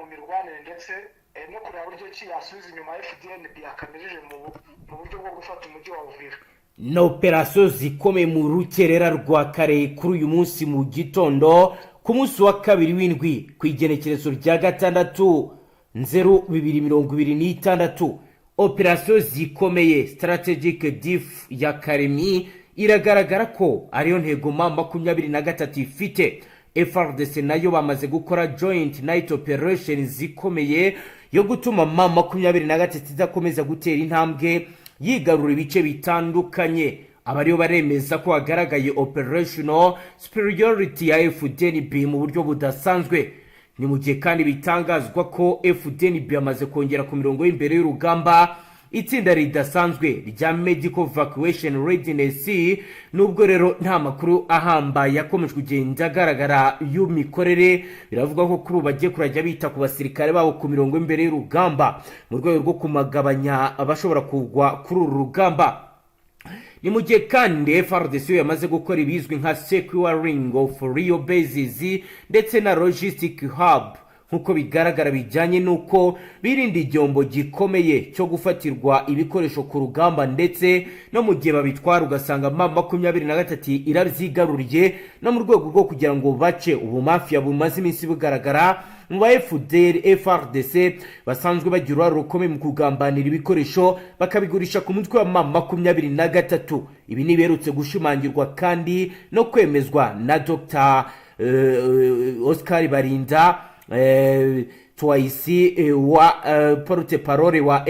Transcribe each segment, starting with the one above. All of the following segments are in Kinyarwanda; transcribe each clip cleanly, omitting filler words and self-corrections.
mu mirwanire ndetse no kureba buryo ki yasubiza inyuma FDNB yakamirije mu buryo bwo gufata umujyi wa Uvira. Na operasiyo zikomeye mu rukerera rwa kare kuri uyu munsi mu gitondo, ku munsi wa kabiri w'indwi, ku igenekerezo rya 6 Nzero 2026, operasiyo zikomeye, strategic def ya Karemi iragaragara ko ariyo ntego M23 ifite. FARDC nayo bamaze gukora joint night operation zikomeye yo gutuma M23 idakomeza gutera intambwe yigarura ibice bitandukanye. Aba ariyo baremeza ko hagaragaye operational superiority ya FDNB mu buryo budasanzwe. Ni mu gihe kandi bitangazwa ko FDNB yamaze kongera ku mirongo y'imbere y'urugamba itsinda ridasanzwe rya medical evacuation readiness. Nubwo rero nta makuru ahambaye akomeje kugenda agaragara y'imikorere, biravuga ko kuri ubu bagiye kurajya bita ku basirikare babo ku mirongo y'imbere y'urugamba mu rwego rwo kumagabanya abashobora kugwa kuri uru rugamba. Ni mu gihe kandi FARDC yo yamaze gukora ibizwi nka securing of real bases ndetse na logistic hub, nk'uko bigaragara, bijyanye n'uko birinda igihombo gikomeye cyo gufatirwa ibikoresho ku rugamba, ndetse no mu gihe babitwara ugasanga M23 irabyigaruriye, no mu rwego rwo kugira ngo bace ubumafiya bumaze iminsi bugaragara mu ba FDR FARDC basanzwe bagira uruhare rukomeye mu kugambanira ibikoresho bakabigurisha ku mutwe wa M23. Ibi ni biherutse gushimangirwa kandi no kwemezwa na Dr Oscar Barinda Twayisi wa porte-parole wa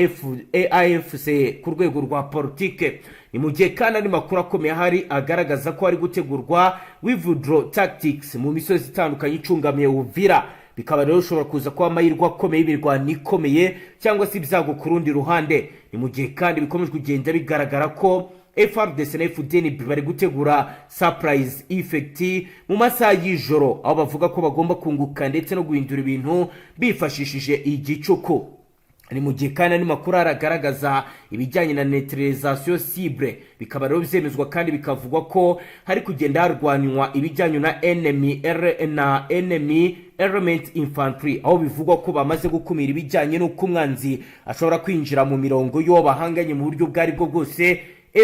AFC ku rwego rwa politike. Ni mu gihe kandi andi makuru akomeye ahari agaragaza ko hari gutegurwa withdraw tactics mu misozi itandukanye icungamiye Uvira, bikaba rero bishobora kuza kuba amahirwe akomeye y'imirwano ikomeye cyangwa se ibyago ku rundi ruhande. Ni mu gihe kandi bikomeje kugenda bigaragara ko FARDC na FDNB bari gutegura surprise effect mu masaha y'ijoro, aho bavuga ko bagomba kunguka ndetse no guhindura ibintu bifashishije igicuku. Ni mu gihe kandi andi makuru aragaragaza ibijyanye na neutralisation cible, bikaba rero byemezwa kandi bikavugwa ko hari kugenda harwanywa ibijyanye na enemy R na enemy element infantry, aho bivugwa ko bamaze gukumira ibijyanye n'uko umwanzi ashobora kwinjira mu mirongo y'uwo bahanganye mu buryo ubwo ari bwo bwose.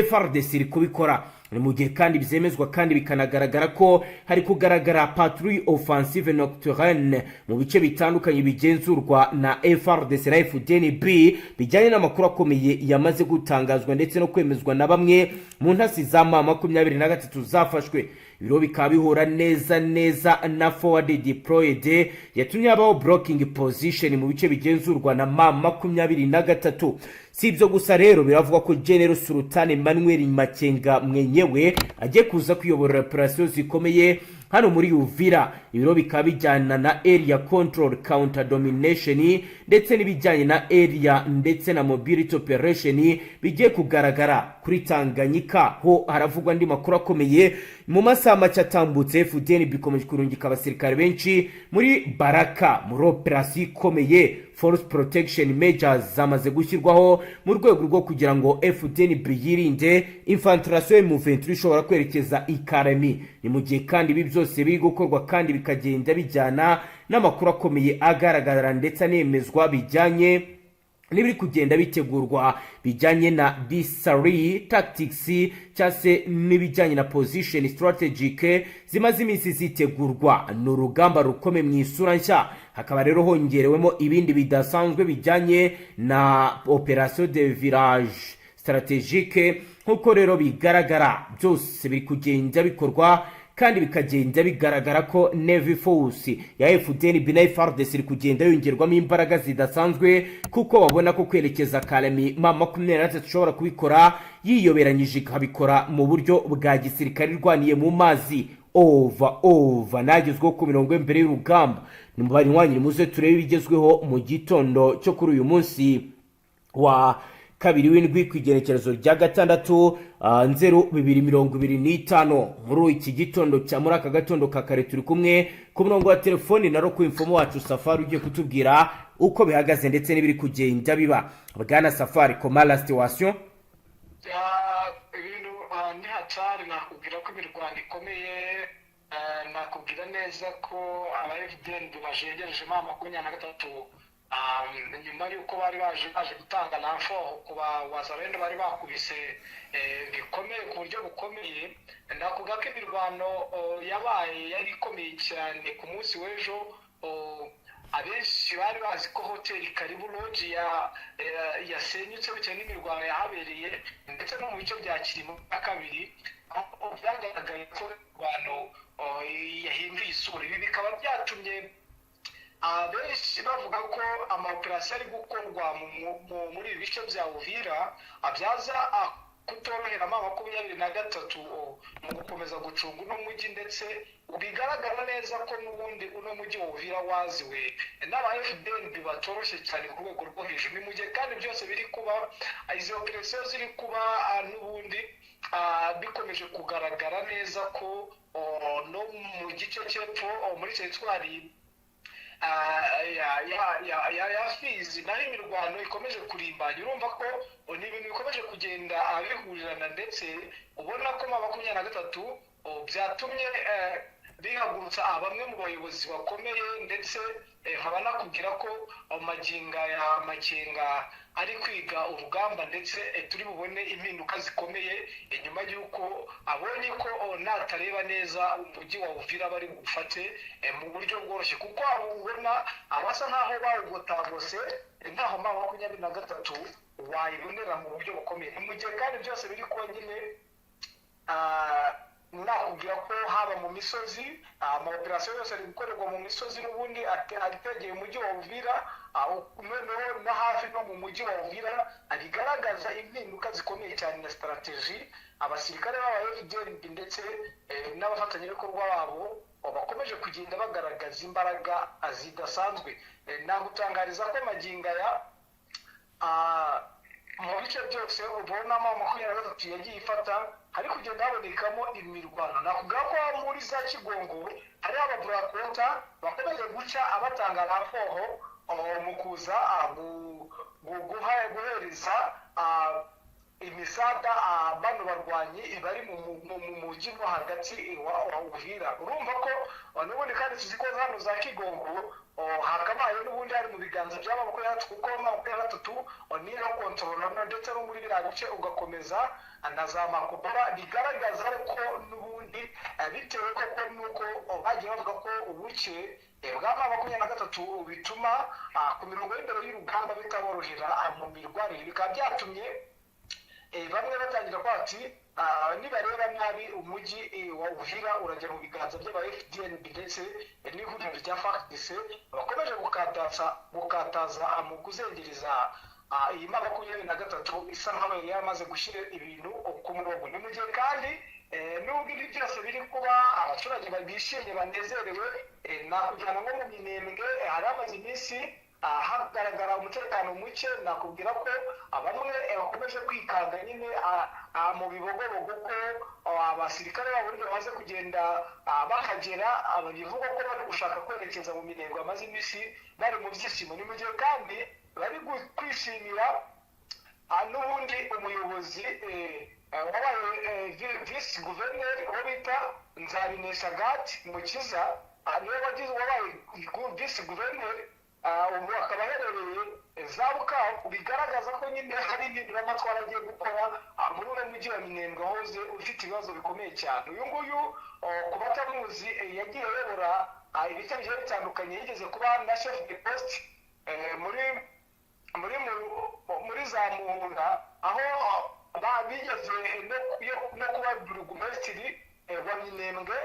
FARDC iri kubikora. Ni mu gihe kandi byemezwa kandi bikanagaragara ko hari kugaragara patrouille offensive nocturne mu bice bitandukanye bigenzurwa na FARDC na FDNB, bijyanye n'amakuru akomeye yamaze gutangazwa ndetse no kwemezwa na bamwe mu ntasi za M23 zafashwe. Ibiro bikaba bihura neza neza na forward deployed yatumye habaho blocking position mu bice bigenzurwa na M23. Si ibyo gusa rero, biravuga ko General Sultan Emmanuel Makenga mwenyewe agiye kuza kuyobora operasiyo zikomeye hano muri Uvira. Ibiro bikaba bijyana na area control, counter domination, ndetse n'ibijyanye na area ndetse na mobility operation bigiye kugaragara kuri Tanganyika. Ho haravugwa andi makuru akomeye. Mu masaha make atambutse, FDN bikomeje kurungika abasirikare benshi muri Baraka muri operasiyo ikomeye. Force protection measures zamaze gushyirwaho mu rwego rwo kugira ngo FDNB yirinde infiltration M23 ishobora kwerekeza i Karemi. Ni mu gihe kandi ibi byose biri gukorwa kandi bikagenda bijyana n'amakuru akomeye agaragara ndetse anemezwa bijyanye n'ibiri kugenda bitegurwa bijyanye na disari tactics cyangwa se n'ibijyanye na position strategic zimaze iminsi zitegurwa. Ni urugamba rukomeye mu isura nshya, hakaba rero hongerewemo ibindi bidasanzwe bijyanye na operation de virage stratégique. Nk'uko rero bigaragara, byose biri kugenda bikorwa kandi bikagenda bigaragara ko Navy Force ya FDNB na FARDC iri kugenda yongerwamo imbaraga zidasanzwe, kuko babona ko kwerekeza Kalemi M23 ishobora kubikora yiyoberanyije, ikabikora mu buryo bwa gisirikare irwaniye mu mazi. Over over nagezweho ku mirongo y'imbere y'urugamba. Ni muze turebe ibigezweho mu gitondo cyo kuri uyu munsi wa kabiri w'indwi, ku igenekerezo rya 6 Nzero 2025. Muri iki gitondo cya muri aka gatondo ka kare, turi kumwe ku murongo wa telefoni na roko infomo wacu Safari, ugiye kutubwira uko bihagaze ndetse n'ibiri kugenda biba. Bwana Safari, comment la situation? Ibintu ni hatari, nakubwira ko imirwano ikomeye. Nakubwira neza ko aba FDN bajengereje M23, nyuma y'uko bari baje gutanga renfort ku ba Wazalendo bari bakubise bikomeye ku buryo bukomeye. Nakubwira ko imirwano yabaye yari ikomeye cyane ku munsi w'ejo. Abenshi bari bazi ko hoteli Karibu Lodge yasenyutse bitewe n'imirwano yahabereye, ndetse no mu bice bya Kirimo na kabiri, aho byagaragaye ko imirwano yahinduye isura. Ibi bikaba byatumye abenshi bavuga ko amaoperasiyo ari gukorwa muri ibi bice bya Uvira abyaza kutorohera M23 mu gukomeza gucunga uno mujyi, ndetse bigaragara neza ko n'ubundi uno mujyi wa Uvira waziwe n'aba FDNB batoroshye cyane ku rwego rwo hejuru. Ni mu gihe kandi byose biri kuba, izi operasiyo ziri kuba, n'ubundi bikomeje kugaragara neza ko no mu gice cy'epfo muri teritwari ya Fizi naho imirwano ikomeje kurimbanya. Urumva ko ni ibintu bikomeje kugenda bihurirana, ndetse ubona ko M23 byatumye bihagurutsa bamwe mu bayobozi bakomeye, ndetse nkaba nakubwira ko maginga ya Makenga ari kwiga urugamba, ndetse turi bubone impinduka zikomeye nyuma y'uko abonye ko natareba neza umujyi wa Uvira bari bufate mu buryo bworoshye, kuko abo ubona abasa nk'aho bawugotagose, ntaho M23 wayibonera mu buryo bukomeye. Ni mu gihe kandi byose biri kuba nyine, nakubwira ko haba mu misozi, amaoperasiyo yose ari gukorerwa mu misozi n'ubundi ategeye umujyi wa Uvira, noneho no hafi no mu mujyi wa Uvira, bigaragaza impinduka zikomeye cyane na strategy abasirikare b'aba FDNB ndetse n'abafatanyabikorwa babo bakomeje kugenda bagaragaza imbaraga zidasanzwe. Nagutangariza ko magingo aya mu bice byose ubonamo 23 yagiye ifata hari kugenda habonekamo imirwano. Nakubwira ko muri za Kigongo hariho ababurakota bakomeje guca abatanga renfort mu kuza guhereza imisada bano barwanyi bari mu mujyi mo hagati wa Uvira. Urumva ko n'ubundi kandi tuzi ko hano za Kigongo hakabaye n'ubundi hari mu biganza by'aba 23, kuko 23 niyo kontorora, ndetse no muri biriya bice ugakomeza na za Makobora, bigaragaza ko n'ubundi bitewe koko n'uko bagiye bavuga ko ubuke bwa 23 bituma ku mirongo y'imbere y'urugamba bitaborohera mu mirwanire, bikaba byatumye bamwe batangira kuvuga ati nibareba nabi umujyi wa Uvira urajya mu biganza by'aba FDNB ndetse n'ihuriro rya FARDC bakomeje gukataza mu kuzengereza iyi 23 isa nkaho yari yamaze gushyira ibintu ku murongo. Ni mu gihe kandi nubwo ibi byose biri kuba abaturage bishimye banezerewe, nakujyana nko mu Minembwe hari hamaze iminsi hagaragara umutekano muke. Nakubwira ko bamwe bakomeje kwikanga nyine mu Bibogobogo ko abasirikare babo bamaze kugenda bahagera, bivugwa ko bari gushaka kwerekeza mu Minembwe, bamaze iminsi bari mu byishimo. Ni mu gihe kandi bari kwishimira n'ubundi umuyobozi wabaye visi guverineri uwo bita Nzabinesha Gati Mukiza, niwe wabaye visi guverineri, ubu akaba aherereye za Bukavu, bigaragaza ko nyine hari impinduramatwara agiye gukora muri uno mujyi wa Minembwe wahoze ufite ibibazo bikomeye cyane. Uyu nguyu ku batamuzi yagiye ayobora ibice bigiye bitandukanye, yigeze kuba na chef de poste muri za Muhunda, aho bigeze no kuba burugumesitiri wa Minembwe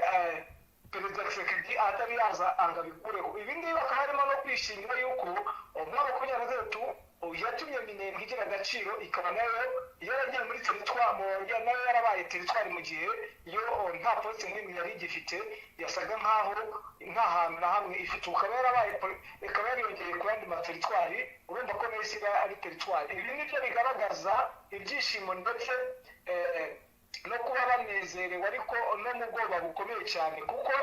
Perezida Tshisekedi atari yaza ngo abikureho. Ibi ngibi bakaba harimo no kwishimira yuko umwaka 23 yatumye Minembwe igira agaciro, ikaba nayo yaragiye muri teritwari, nayo yarabaye teritwari, mu gihe yo nta poste n'imwe yari igifite, yasaga nkaho nta hantu na hamwe ifite, ukaba yarabaye ikaba yariyongereye ku yandi materitwari. Urumva ko nayo isigaye ari teritwari. Ibi nibyo bigaragaza ibyishimo ndetse no kuba banezerewe, ariko no mu bwoba bukomeye cyane, kuko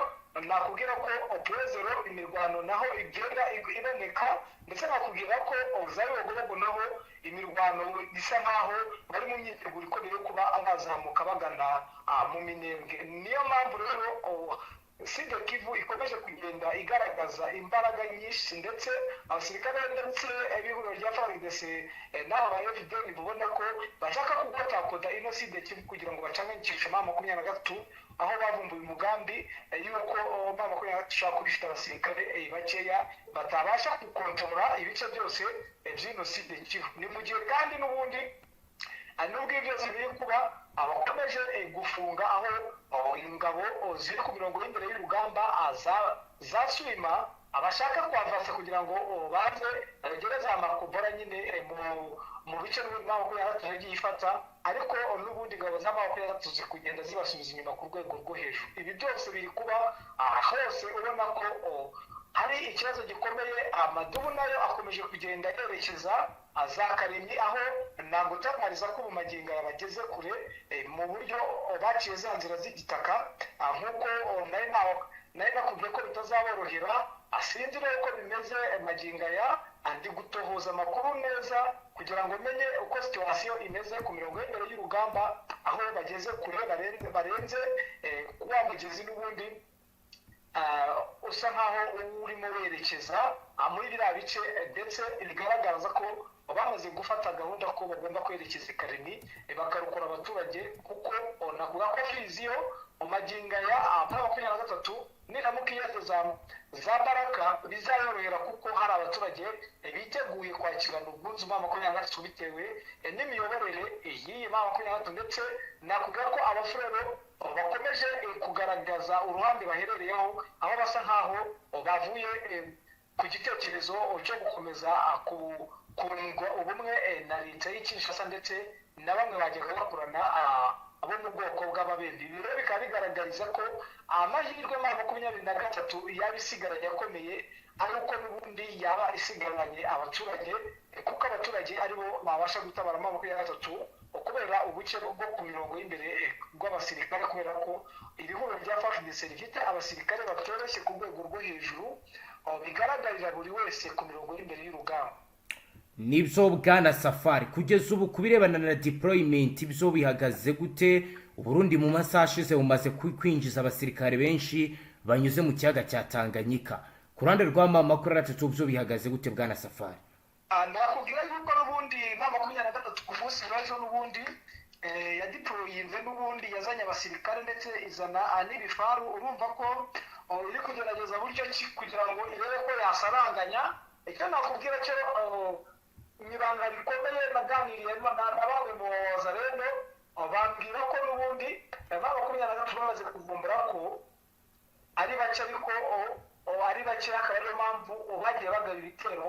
nakubwira ko Point Zéro imirwano naho igenda iboneka, ndetse nakubwira ko za Bibogobogo naho imirwano isa nkaho bari mu myiteguro ikomeye yo kuba bazamuka bagana mu Minembwe. Niyo mpamvu rero Sud Kivu ikomeje kugenda igaragaza imbaraga nyinshi, ndetse abasirikare ndetse b'ihuriro rya FARDC n'aba ba FDL ubona ko bashaka kugotakoda ino Sud Kivu kugira ngo bacanganyikishe M23, aho bavumbuye umugambi yuko M23 ishobora kuba ifite abasirikare bakeya batabasha gukontorora ibice byose by'ino Sud Kivu. Ni mu gihe kandi n'ubundi nubwo ibi byose biri kuba, abakomeje gufunga aho ingabo ziri ku mirongo y'imbere y'urugamba za Swima, abashaka kwavansa kugira ngo baze bagere za Makobora nyine mu bice M23 yagiye ifata, ariko n'ubundi ingabo za M23 ziri kugenda zibasubiza inyuma ku rwego rwo hejuru. Ibi byose biri kuba hose ubona ko hari ikibazo gikomeye. Amadubu nayo akomeje kugenda yerekeza za Kalemie, aho ntabwo utangariza ko ubu magingo yabageze kure mu buryo baciye za nzira z'igitaka, nk'uko nari nakubwiye ko bitazaborohera. Sinzi rero uko bimeze magingo aya, ndi gutohoza amakuru neza kugira ngo menye uko situation imeze ku mirongo y'imbere y'urugamba, aho bageze kure barenze wa mugezi n'ubundi usa nkaho urimo werekeza muri biriya bice, ndetse bigaragaza ko bamaze gufata gahunda ko bagomba kwerekeza i Kalemie bakarokora abaturage, kuko nakuvuga ko Fizi yo mu magingo aya M23 niramuka igeze za Baraka bizayorohera, kuko hari abaturage biteguye kwakirana ubwuzu M23 bitewe n'imiyoborere y'iyi M23. Ndetse nakubwira ko abafurero bakomeje kugaragaza uruhande baherereyeho, aho basa nkaho bavuye ku gitekerezo cyo gukomeza kunga ubumwe na leta y'i Kinshasa, ndetse na bamwe bajyaga bakorana abo mu bwoko bw'Ababembe. Ibi rero bikaba bigaragariza ko amahirwe M23 yaba isigaranye akomeye ari uko n'ubundi yaba isigaranye abaturage, kuko abaturage aribo babasha gutabara M23 kubera ubuke bwo ku mirongo y'imbere rw'abasirikare, kubera ko iri huriro rya FARDC rifite abasirikare batoroshye ku rwego rwo hejuru, bigaragarira buri wese ku mirongo y'imbere y'urugamba. Nibyo bwana Safari, kugeza ubu ku birebana na deployment byo bihagaze gute? Uburundi mu masaha ashize bumaze kwinjiza abasirikare benshi banyuze mu kiyaga cya Tanganyika. Ku ruhande rwa M23 byo bihagaze gute, bwana Safari? Nakubwira yuko n'ubundi M23 ku munsi w'ejo n'ubundi yadeployinze, n'ubundi yazanye abasirikare ndetse izana n'ibifaru. Urumva ko iri kugerageza buryo ki kugira ngo irebe ko yasaranganya. Icyo nakubwira cyo, mu ibanga rikomeye, naganiriye na bamwe mu Wazalendo, bambwira ko n'ubundi M23 bamaze kuvumbura ko ari bake, ariko ari bake akaba ariyo mpamvu bagiye bagaba ibitero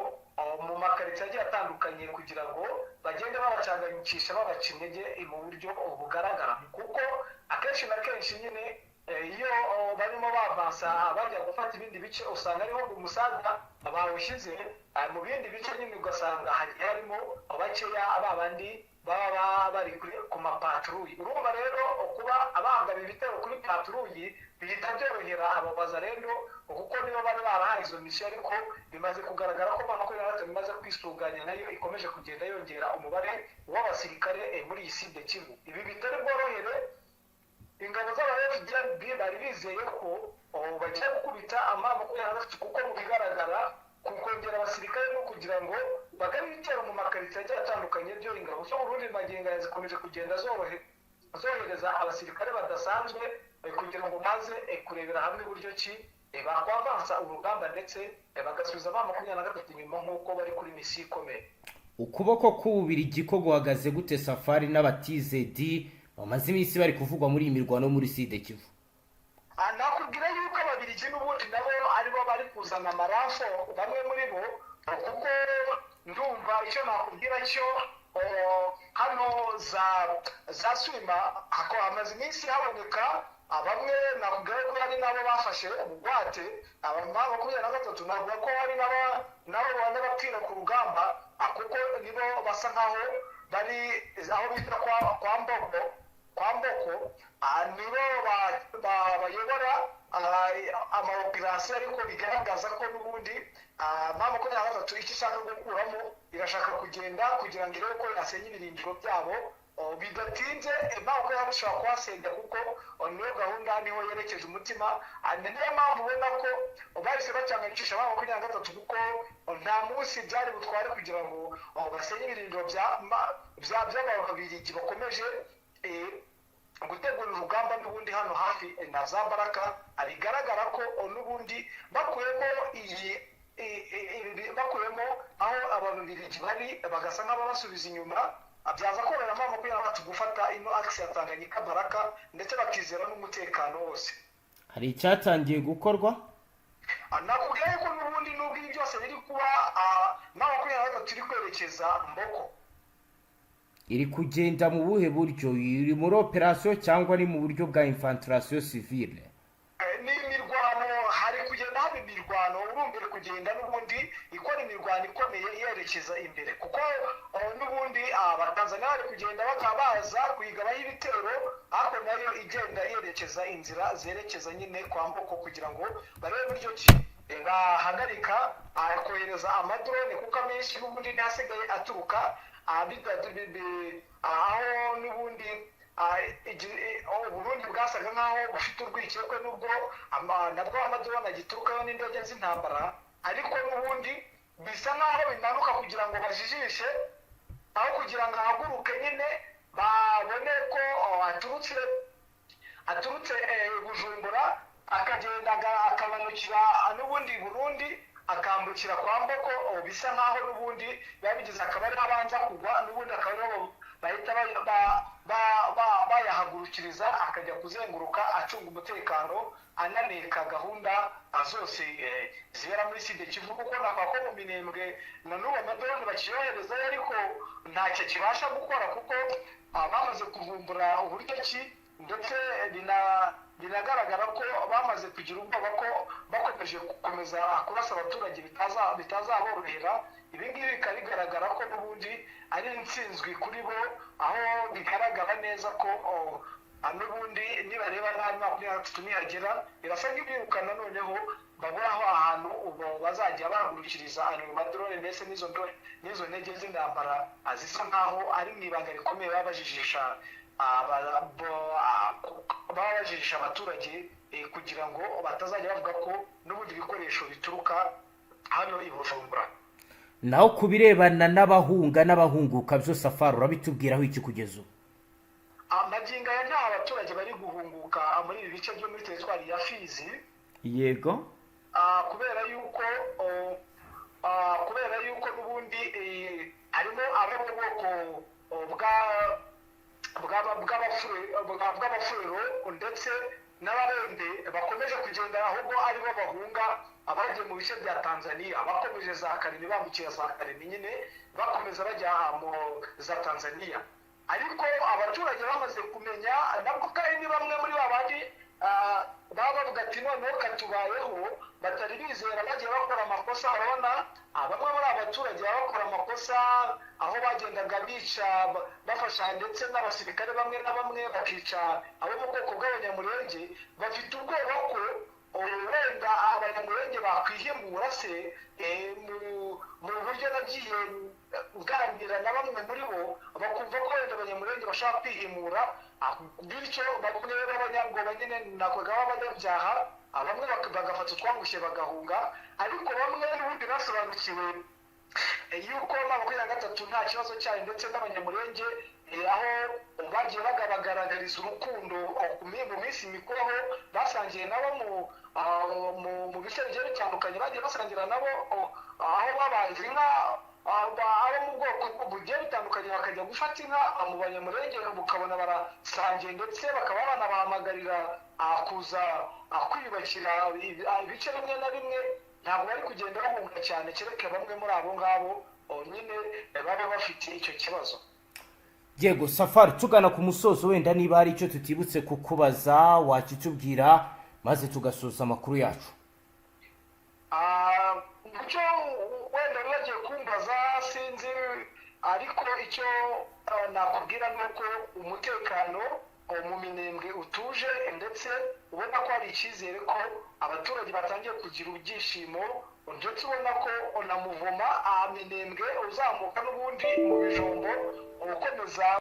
mu makaritsiye agiye atandukanye kugira ngo bagende babacanganyikisha, babaca intege mu buryo bugaragara, kuko akenshi na kenshi nyine iyo barimo bavansa bajya gufata ibindi bice, usanga ariho umusaza bawushyize mu bindi bice nyine, ugasanga hagiye harimo bakeya ba bandi baba bari ku mapatrouille. Urumva rero kuba abangaba ibitero kuri patrouille bihita byorohera abo Bazalendo, kuko nibo bari barahaye izo mission. Ariko bimaze kugaragara ko M23 bimaze kwisuganya, nayo ikomeje kugenda yongera umubare w'abasirikare muri iyi Sud Kivu. Ibi bitari bworohere ingabo z'aba FDLB bari bizeye ko bagiye gukubita M23, kuko mu bigaragara ku kongera abasirikare no kugira ngo bagabe ibitero mu makaritsiye agiye atandukanye byo, ingabo zo Burundi magingo aya zikomeje kugenda zohereza abasirikare badasanzwe kugira ngo baze kurebera hamwe uburyo ki bakwavansa urugamba, ndetse bagasubiza M23 inyuma nk'uko bari kuri mission ikomeye. Ukuboko k'Ububirigi ko guhagaze gute, Safari, n'abatizedi bamaze iminsi bari kuvugwa muri iyi mirwano muri Sud Kivu? Nakubwira yuko Ababirigi n'ubundi nabo aribo bari kuzana amaraso bamwe muri bo, kuko ndumva icyo nakubwira cyo, hano za Swima hamaze iminsi haboneka bamwe. Nakubwira ko hari n'abo bafashe bugwate M23. Navuga ko hari n'abo banabapfira ku rugamba, kuko nibo basa nkaho bari aho bita kwa Mboko, kwa Mboko, nibo bayobora amaopérations. Ariko bigaragaza ko n'ubundi M23 icyo ishaka gukuramo, irashaka kugenda kugira ngo irebe ko yasenya ibirindiro byabo. Bidatinze ntabwo yaba kuhasenda, kuko niyo gahunda, niho yerekeje umutima. Niyo mpamvu ubona ko bahise bacanganisha M23, kuko nta munsi byari butware kugira ngo basenye ibirindiro by'Ababiligi bakomeje gutegura urugamba n'ubundi hano hafi na za Baraka. Bigaragara ko n'ubundi bakuyemo iyi bakuyemo aho Ababiligi bari, bagasa nk'ababasubiza inyuma, byaza korohera M23 gufata ino axe ya Tanganyika, Baraka, ndetse bakizera n'umutekano wose. Hari icyatangiye gukorwa? Nakubwiye ko n'ubundi nubwo ibi byose biri kuba, M23 iri kwerekeza Mboko. Iri kugenda mu buhe buryo? Iri muri opération cyangwa ni mu buryo bwa infiltration civile? Ni imirwano, hari kugenda haba imirwano. Urumva iri kugenda n'ubundi ikora imirwano ikomeye yerekeza imbere, kuko n'ubundi Abatanzaniya bari kugenda bakaba baza kuyigabaho ibitero, ariko nayo igenda yerekeza inzira zerekeza nyine kwa Mboko, kugira ngo barebe uburyo ki bahagarika kohereza amadrone, kuko amenshi n'ubundi ntasigaye aturuka aho n'ubundi Uburundi bwasaga nk'aho bufite urwikekwe, nubwo nabwo amadrone agiturukayo n'indege z'intambara, ariko n'ubundi bisa nk'aho bimanuka kugira ngo bajijishe, aho kugira ngo ahaguruke nyine babone ko aturutse Bujumbura, akagenda akamanukira n'ubundi Burundi, akambukira kwa Mboko. Bisa nk'aho n'ubundi biba bigize, akaba ariho abanza kugwa, n'ubundi akaba ariho bahita bayahagurukiriza, akajya kuzenguruka acunga umutekano, ananeka gahunda zose zibera muri Sud Kivu, kuko navuga ko mu Minembwe na n'ubu amadrone bakiyoherezayo, ariko ntacyo kibasha gukora, kuko bamaze kuvumbura uburyo ki, ndetse binagaragara ko bamaze kugira ubwoba ko bakomeje gukomeza kurasa abaturage bitazaborohera. Ibi ngibi bikaba bigaragara ko n'ubundi ari intsinzwi kuri bo, aho bigaragara neza ko n'ubundi nibareba nabi 23 nihagera birasa nk'ibyirukana, noneho babura aho ahantu ubu bazajya bahagurukiriza ayo madrone, ndetse n'izo ntege z'intambara zisa nkaho ari mu ibanga rikomeye, baba bajijisha abaturage kugira ngo batazajya bavuga ko n'ubundi bikoresho bituruka hano i Bujumbura. Naho ku birebana n'abahunga n'abahunguka byo, Safari, urabitubwiraho iki kugeza ubu? Magingo aya nta baturage bari guhunguka muri ibi bice byo muri teritwari ya Fizi. Kubera yuko n'ubundi harimo abo mu bwoko bw'Abafurero ndetse n'Ababembe bakomeje kugenda, ahubwo aribo bahunga abagiye mu bice bya Tanzania, bakomeje za Karimi, bambukira za Karimi nyine, bakomeza bajya mu za Tanzania. Ariko abaturage bamaze kumenya nabwo, kandi ni bamwe muri ba bandi baba bavuga ati noneho katubayeho, batari bizera, bagiye bakora amakosa. Urabona bamwe muri aba baturage baba bakora amakosa, aho bagendaga bica, bafasha ndetse n'abasirikare bamwe na bamwe bakica abo mu bwoko bw'Abanyamurenge. Bafite ubwoba ko wenda Abanyamurenge bakwihimura se mu buryo nagiye nganira na bamwe muri bo, bakumva ko wenda Abanyamurenge bashaka kwihimura, bityo bamwe b'abanyabwoba nyine nakwaga b'abanyabyaha, bamwe bagafata utwangushye bagahunga. Ariko bamwe n'ubundi basobanukiwe yuko M23 nta kibazo cyayo, ndetse n'Abanyamurenge aho bagiye bagaragariza urukundo mu minsi mikuru, aho basangiye nabo mu bice bigiye bitandukanye, bagiye basangira nabo, aho babaze inka, abo mu bwoko bugiye butandukanye bakajya gufata inka mu Banyamurenge, bukabona barasangiye, ndetse bakaba banabahamagarira kuza kwiyubakira ibice bimwe na bimwe. Ntabwo bari kugenda bahunga cyane, kereka bamwe muri abo ngabo nyine baba bafite icyo kibazo. Yego Safari, tugana ku musozo, wenda niba hari icyo tutibutse kukubaza wakitubwira, maze tugasoza amakuru yacu. Mucyo wenda bagiye kumbaza sinzi, ariko icyo nakubwira ni uko umutekano mu Minembwe utuje, ndetse ubona ko hari icyizere ko abaturage batangiye kugira ibyishimo, ndetse ubona ko na muvoma Minembwe uzamuka n'ubundi mu Bijombo ukomeza.